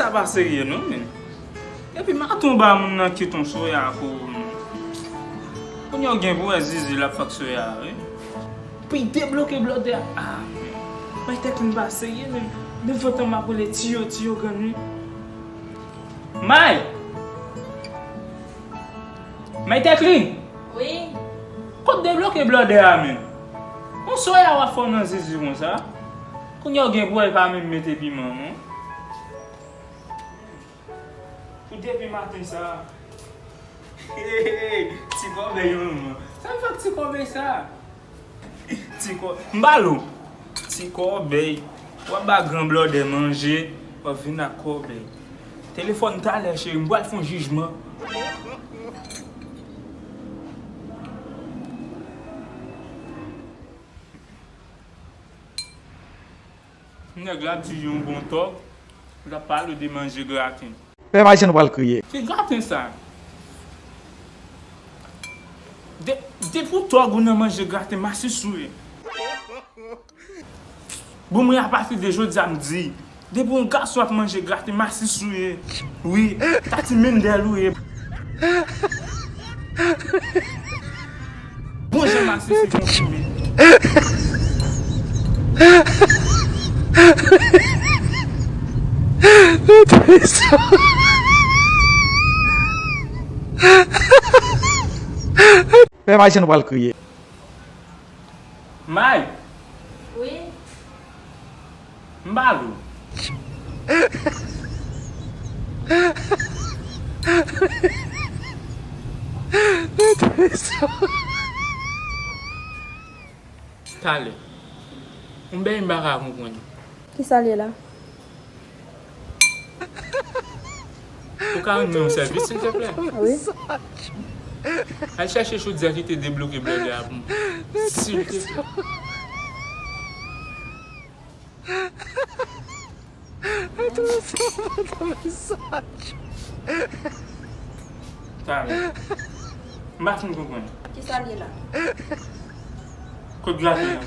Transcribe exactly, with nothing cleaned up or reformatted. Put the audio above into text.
Sa pa serye non, men. Epi maten w ba moun nan kit yon soya pou ou, men. Kounye a w gen pou wè Zizi l ap fè ak soya a, wi. Pou l debloke blòdè a. Ah, men. May Tèklin pa serye, men. Men vant an m ap rele tiyo, tiyo grann, wi. May! May Tèklin! Wi. Kot debloke blòdè a, men? Yon soya w ap fè w nan Zizi konsa? Kounye a w gen pou wè l pa menm mete piman, non. Pou depi maten sa. Ti kòbèy yon manman. Sa m fè ak ti kòbèy sa? Ti kò-, m ba l ou. Ti kòbèy. W ap ba gran blòdè manje, w ap vin ak kòbèy. Telefòn talè, cheri, m pral fè yon jijman. Nèg la di yon bon tòg, l ap pale de manje graten. Pè Majen pral kriye. Ki graten sa? De, depi w tòg ou nan manje graten, masis ou ye. Bon, mwen apati de jodi a m di, depi yon gason ap manje graten, masis ou ye. Wi, tati mindèl ou ye. Bon jan masis ou konfime. Pè Majen pral kriye. May! Wi. M ba l ou. Talè. Yon bèy m pa ka konprann. Kisa l ye la? Ou ka rann mwen yon sèvis, silteplè? Wi. Al chèche chodyè ki te debloke blòdè a pou mwen. Silteplè. Talè. M pa fin konprann. Kisa l ye la? Kot graten an?